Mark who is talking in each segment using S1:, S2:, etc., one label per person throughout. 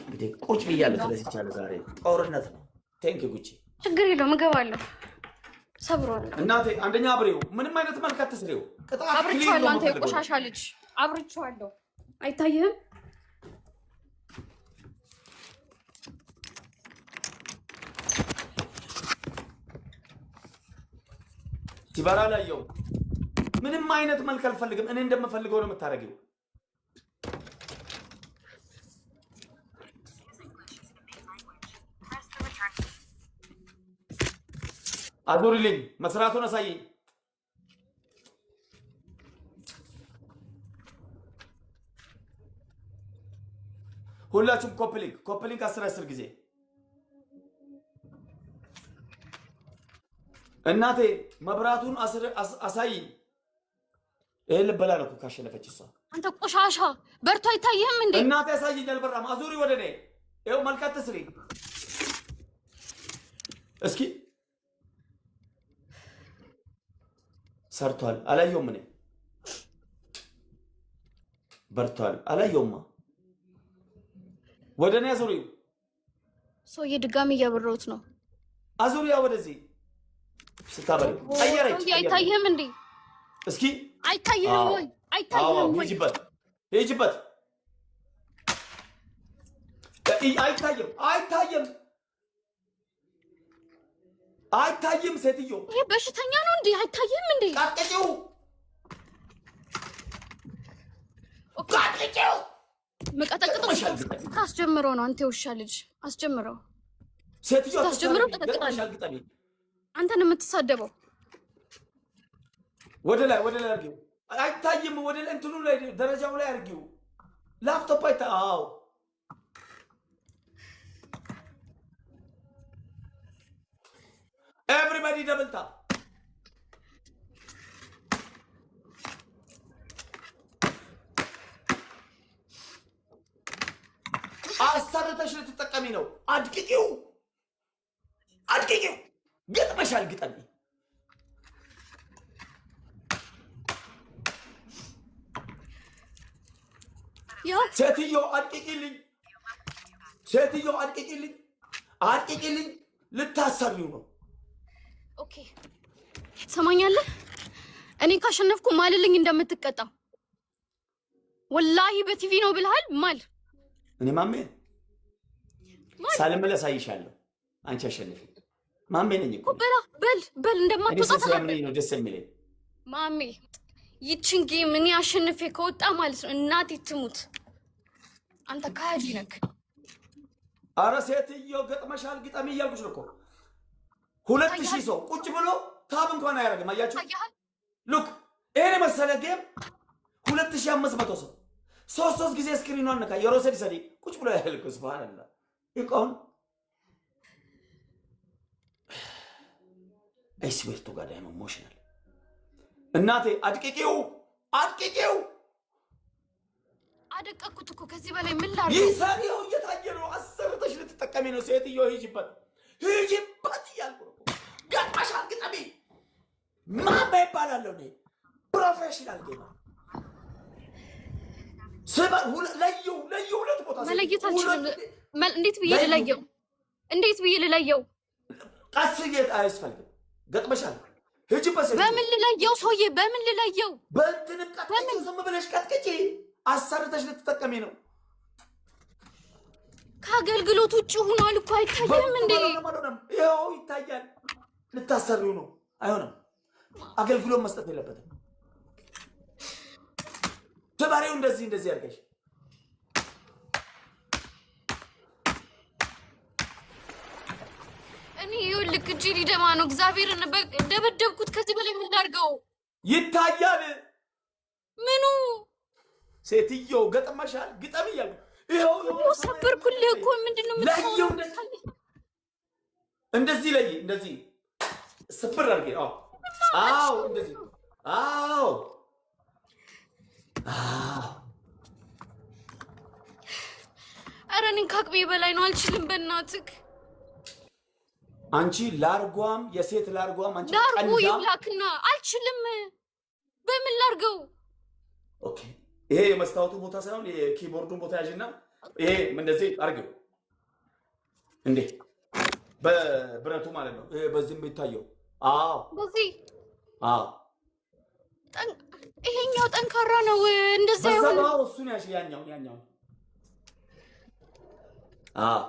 S1: እንግዲህ ቁጭ ብያለሁ። ተደስቻለሁ። ዛሬ ጦርነት ነው። Thank you ጉቺ።
S2: ችግር የለውም እገባለሁ። ሰብሯለሁ።
S1: እናቴ አንደኛ አብሬው ምንም አይነት መልክ አትስሪው። ቅጣት clean
S2: አብርቼዋለሁ።
S1: ነው
S2: አንተ
S1: የምፈልገው።
S2: የቆሻሻ ልጅ አብርቼዋለሁ። አይታይህም?
S1: ሲበራ ላየው ምንም አይነት መልክ አልፈልግም። እኔ እንደምፈልገው ነው የምታደርጊው። አዙሪልኝ፣ መስራቱን አሳይኝ። ሁላችሁም copy link copy link 10 10 ጊዜ። እናቴ መብራቱን አሳይኝ። ይሄን ልበላ ነው እኮ ካሸነፈች እሷ።
S2: አንተ ቆሻሻ በርቶ አይታይህም እንዴ?
S1: እናቴ አሳይኝ። አልበራም። አዙሪ ወደ እኔ። ይኸው መልካት ትስሪ እስኪ። ሰርቷል። አላየውም። እኔ በርቷል። አላየውማ። ወደ እኔ አዙሪው።
S2: ሰውዬ ድጋሚ እያበራሁት ነው።
S1: አዙሪያ ወደዚህ ስታበሪ ቀየረች።
S2: ሰውዬ አይታይህም እንዴ?
S1: እስኪ።
S2: አይታይህም ወይ? አይታይህም ወይ?
S1: ሂጂበት፣ ሂጂበት። አይታይም፣ አይታይም፣ አይታይም። ሴትዮ።
S2: ይሄ በሽተኛ ነው እንዴ? አይታይህም እንዴ?
S1: ቀጥቅጪው፣ ቀጥቅጪው።
S2: መቀጠቅጠው ታስጀምረው ነው። አንተ የውሻ ልጅ አስጀምረው።
S1: ሴትዮ።
S2: ታስጀምረው ቀጠቅጣለሁ።
S1: ግጠሚ።
S2: አንተን የምትሳደበው።
S1: ወደ ላይ፣ ወደ ላይ አድርጊው። አይታይም። ወደ ላይ እንትኑ ላይ ደረጃው ላይ አድርጊው። ላፕቶፕ አይታ አዎ። Everybody double tap። አሰርተሽ ልትጠቀሚ ነው። አድቅቂው፣ አድቅቂው። ገጥመሻል። ግጠሚ።
S2: ያው
S1: ሴትዮ አድቅቂልኝ፣ ሴትዮ አድቅቂልኝ፣ አድቅቂልኝ። ልታሰሪው ነው።
S2: Okay፣ ትሰማኛለህ? እኔ ካሸነፍኩ ማልልኝ እንደምትቀጣ። ወላሂ በቲቪ ነው ብለሃል። ማል።
S1: እኔ ማሜ ሳልምል አሳይሻለሁ። አንቺ አሸንፊ። ማሜ ነኝ እኮ።
S2: በላ በል በል
S1: እኔ
S2: እንደማትወጣ
S1: ስያምነኝ
S2: ተናገር።
S1: ነው ደስ የሚለኝ።
S2: ማሜ ይችን game እኔ አሸንፌ ከወጣ ማለት ነው እናቴ ትሙት። አንተ ከሃዲ ነህ።
S1: አረ ሴትዮ ገጥመሻል፣ ግጠሚ እያልኩሽ ነው እኮ። 2000 ሰው ቁጭ ብሎ tap እንኳን አያደርግም። አያችሁ?
S2: ታያሃል።
S1: Look፣ ይሄን የመሰለ game 2500 ሰው ሶስት ሶስት ጊዜ screen ኗን ነካ የሮሰድ ሰዲ ቁጭ ብሎ ያህል እኮ። ስብሃንላህ ይቆም። I swear to God, I'm emotional። እናቴ አድቅቂው፣ አድቅቂው።
S2: አደቀኩት እኮ። ከዚህ በላይ ምን ላድርግ?
S1: ይሰር ይኸው እየታየ ነው። አሰርተሽ ልትጠቀሚ ነው። ሴትዮ ሂጂበት፣ ሂጂበት እያልኩ ነው። ገጥመሻል፣ ግጠሚ። ማማ ይባላለሁ እኔ professional gamer። ለየው፣ ለየው፣ ሁለት ቦታ።
S2: መለየት አልችልም። እንዴት ብዬ ልለየው? እንዴት ብዬ ልለየው?
S1: ቀስ አያስፈልግም። ገጥመሻል፣ ሂጂበት። ሴትዮ።
S2: በምን ልለየው? ሰውዬ በምን ልለየው?
S1: በእንትንም ቀጥቅጪ፣ ዝም ብለሽ ቀጥቅጪ። አሰርተሽ ልትጠቀሚ ነው።
S2: ከአገልግሎት ውጭ ሆኗል እኮ። አይታይም እንዴ?
S1: አልሆነም። ይኸው ይታያል። ልታሰሪው ነው። አይሆንም። አገልግሎት መስጠት የለበትም። ትበሬው እንደዚህ እንደዚህ አድርገሽ።
S2: እኔ ይኸውልህ እጄ ሊደማ ነው። እግዚአብሔርን ደበደብኩት። ከዚህ በላይ ምን ላድርገው?
S1: ይታያል።
S2: ምኑ?
S1: ሴትዮ ገጥመሻል፣ ግጠም እያልኩ ይኸው።
S2: ሰበርኩልህ እኮ። ምንድን ነው
S1: ለየው።
S2: የምትሆነው?
S1: እንደዚህ ለይ፣ እንደዚህ ስብር አድርጌ። አዎ አዎ፣ እንደዚህ፣ አዎ አዎ።
S2: ኧረ እኔን ከአቅሜ በላይ ነው፣ አልችልም። በእናትህ።
S1: አንቺ ላርጓም፣ የሴት ላርጓም አንቺ።
S2: ላርጉ
S1: ቀንዳም።
S2: ይብላክና አልችልም። በምን ላርገው?
S1: Okay፣ ይሄ የመስታወቱ ቦታ ሳይሆን የ keyboard ኡን ቦታ ያዥና ይሄ እንደዚህ አርጊው እንዴ፣ በብረቱ ማለት ነው። ይሄ በዚህ የሚታየው። አዎ።
S2: በዚህ?
S1: አዎ።
S2: ይሄኛው ጠንካራ ነው። እንደዛ
S1: በዛ።
S2: ይሆን?
S1: አዎ፣ እሱን ያሽ፣ ያኛው። አዎ፣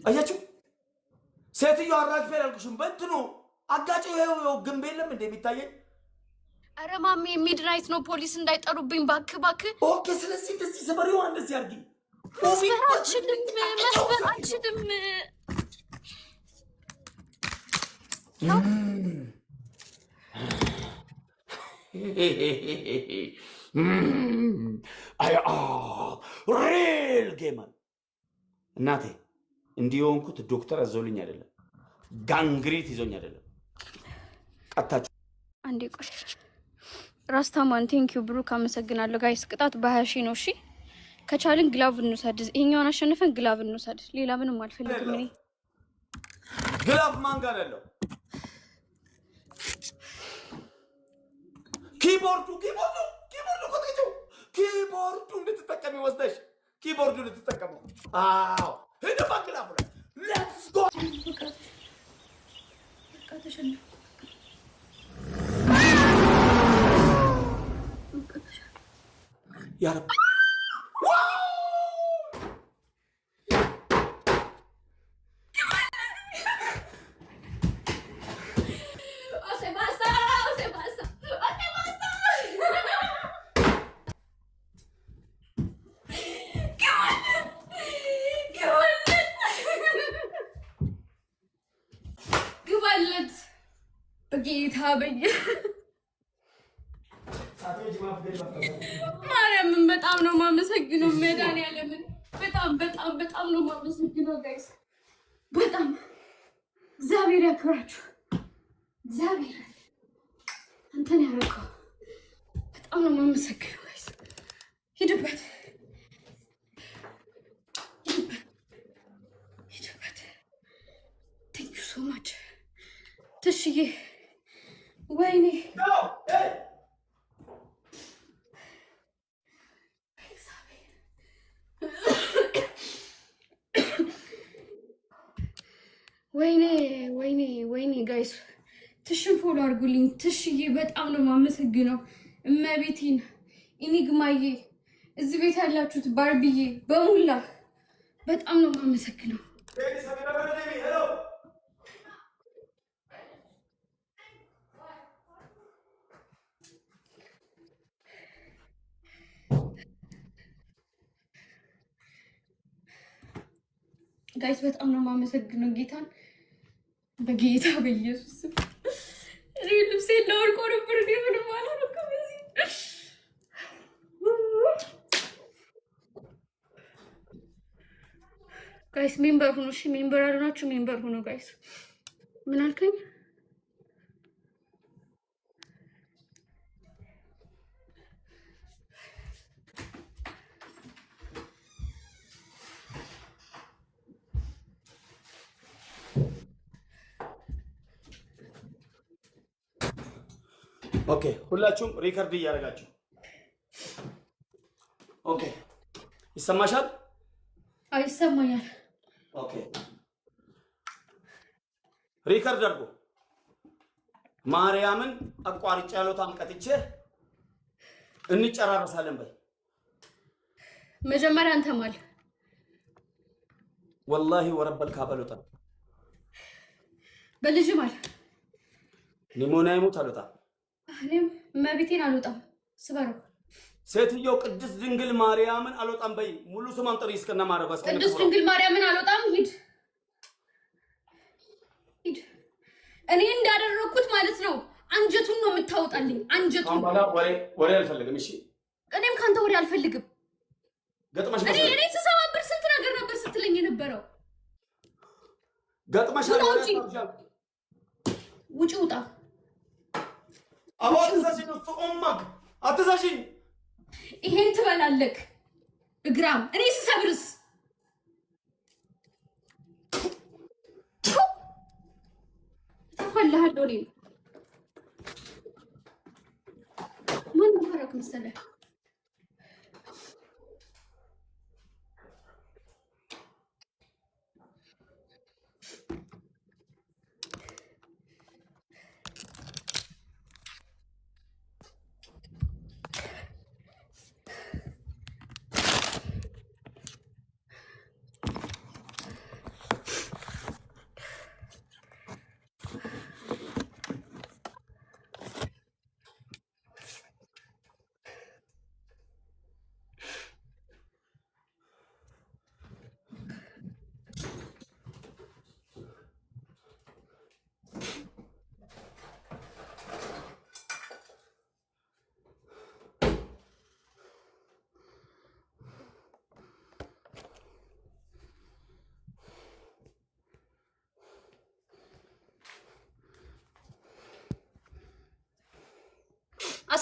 S1: አያችሁ፣ ሴትዮ አራግፌ አላልኩሽም። በእንትኑ አጋጭው። ይኸው ግንብ የለም እንደ የሚታየኝ?
S2: ኧረ ማሜ፣ midnight ነው፣ ፖሊስ እንዳይጠሩብኝ ባክህ ባክህ።
S1: Okay፣ ስለዚህ እንደዚህ ስበሪዋ፣ እንደዚህ አድርጊ።
S2: መስበር አልችልም፣ መስበር አልችልም።
S1: I real gamer እናቴ። እንዲህ የሆንኩት ዶክተር አዘውልኝ አይደለም፣ gangrene ይዞኝ አይደለም። ቀጣችሁ።
S2: አንዴ ቆይ። ራስታማን thank you፣ ብሩክ አመሰግናለሁ። Guys፣ ቅጣት በ20,000 ነው። እሺ፣ ከቻልን glove እንውሰድ። ይሄኛውን አሸንፈን glove እንውሰድ። ሌላ ምንም አልፈልግም እኔ።
S1: Glove ማን ጋር ያለው? Keyboard ኡ ቆጥቂው፣ keyboard ኡ እንድትጠቀሚ ወስደሽ keyboard ኡ እንድትጠቀመው። አዎ፣ ሂድባ glove ኡ ላይ። Let's go።
S2: በቃ ተሸነፍኩ።
S1: ያ ረብ!
S2: ኦሴ ባሳ፣ ኦሴ ባሳ፣ ኦሴ ባሳ። ግባለት፣ ግባለት፣ ግባለት በጌታ በየ ማርያምን በጣም ነው የማመሰግነው። መድኃኒዓለምን በጣም በጣም በጣም ነው የማመሰግነው guys፣ በጣም እግዚአብሔር ያክብራችሁ። እግዚአብሔር አንተን ያደረገው፣ በጣም ነው የማመሰግነው guys። ሂድበት፣ ሂድበት፣ ሂድበት። Thank you so much ትሽዬ። ወይኔ፣ እግዚአብሔር። ወይኔ ወይኔ ወይኔ! Guys፣ ትሽን follow አድርጉልኝ። ትሽዬ በጣም ነው የማመሰግነው። እመቤቴን፣ ኢኒግማዬ፣ እዚህ ቤት ያላችሁት ባርብዬ በሙላ በጣም ነው የማመሰግነው።
S1: Hello.
S2: Guys፣ በጣም ነው የማመሰግነው ጌታን፣ በጌታ በኢየሱስ ስም። እኔ ልብሴን ላወልቆ ነበር። እኔ ምንም አላደረኩም እዚህ። Guys፣ member ሁኑ። እሺ፣ member ያልሆናችሁ member ሁኑ guys። ምን አልከኝ?
S1: Okay፣ ሁላችሁም record እያደረጋችሁ። Okay፣ ይሰማሻል?
S2: አይ፣ ይሰማኛል።
S1: Okay፣ record አድርጎ ማርያምን አቋርጬ ያለሁት አንቀጥቼ እንጨራረሳለን በይ።
S2: መጀመሪያ አንተ ማል።
S1: ወላሂ ወረበል ካባ አልወጣም።
S2: በልጅ ማል።
S1: ኒሞና ይሙት አልወጣም።
S2: እኔም እመቤቴን አልወጣም፣ ስበረው።
S1: ሴትየው ቅድስት ድንግል ማርያምን አልወጣም በይ። ሙሉ ስሟን ጥሪ እስከነ ማድረጓ፣ እስከነ
S2: ቅድስት
S1: ክብሯ።
S2: ድንግል ማርያምን አልወጣም። ሂድ ሂድ። እኔ እንዳደረግኩት ማለት ነው። አንጀቱን ነው የምታወጣልኝ። አንጀቱን።
S1: ካሁን በኋላ ወሬ ወሬ አልፈልግም። እሺ?
S2: እኔም ከአንተ ወሬ አልፈልግም።
S1: ገጥመሽ
S2: እኔ
S1: መሰለኝ።
S2: እኔ ስሰባብር ስንት ነገር ነበር ስትለኝ የነበረው።
S1: ገጥመሻል።
S2: ውጣ
S1: ወሬ
S2: ውጪ።
S1: አታብዣ።
S2: ውጪ፣ ውጣ።
S1: አቦ አትዛዥኝ፣ እሱ ኡማክ አትዛዥኝ።
S2: ይሄን ትበላለክ እግራም። እኔ ስሰብርስ? እተፋልሃለሁ። እኔም ማን ፈራክ መሰለህ?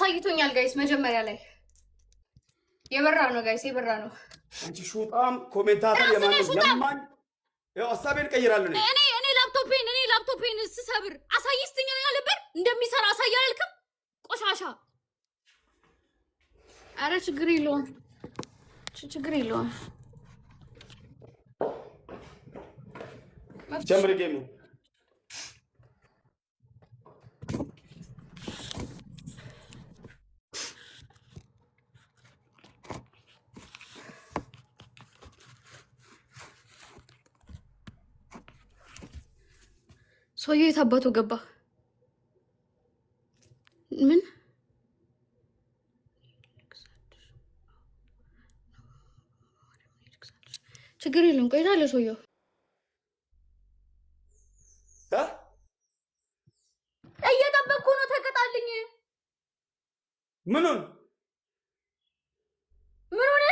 S2: አሳይቶኛል guys። መጀመሪያ ላይ የበራ ነው guys፣ የበራ ነው።
S3: አንቺ ሹጣም commentator
S2: ራስህ ነህ
S3: የማን
S2: ሹጣም።
S3: የማን ያው ሀሳቤን እቀይራለሁ እኔ።
S2: እኔ ላፕቶፔን ስሰብር አሳይ ስትኝ ነው ያልነበር? እንደሚሰራ አሳይ አላልክም? ቆሻሻ። አረ ችግር የለውም፣ ችግር የለውም።
S3: ጀምሪ game ኡ።
S2: ሰውዬው የት አባቱ ገባ? ምን ችግር የለም። ቆይታ አለ ሰውየው።
S3: እ?
S2: እየጠበቅኩ ነው። ተቀጣልኝ።
S3: ምኑን?
S2: ምን ሆነ?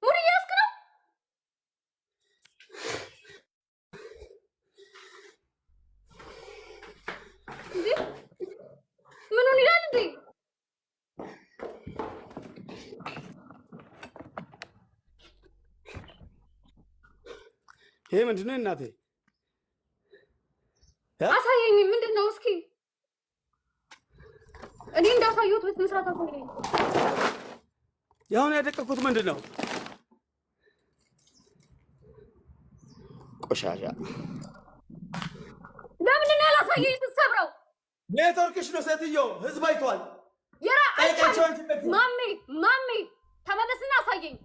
S2: Mood እያያዝክ ነው? እንዴ ምኑን ይላል እንዴ?
S3: ይሄ ምንድን ነው እናቴ? እ?
S2: አሳየኝ። ምንድን ነው? እስኪ እኔ እንዳሳየሁት በስነ ስርዓት አሳየኝ።
S3: ያሁን ያደቀኩት ምንድን ነው? ቆሻሻ።
S2: ለምንድን ነው ያላሳየኝ ስትሰብረው?
S3: ኔትወርክሽ ነው ሴትዮ፣ ህዝብ አይቷል።
S2: የራ
S3: ጠይቂያቸው አንቺ በፊት።
S2: ማሜ፣ ማሜ፣ ተመለስና አሳየኝ።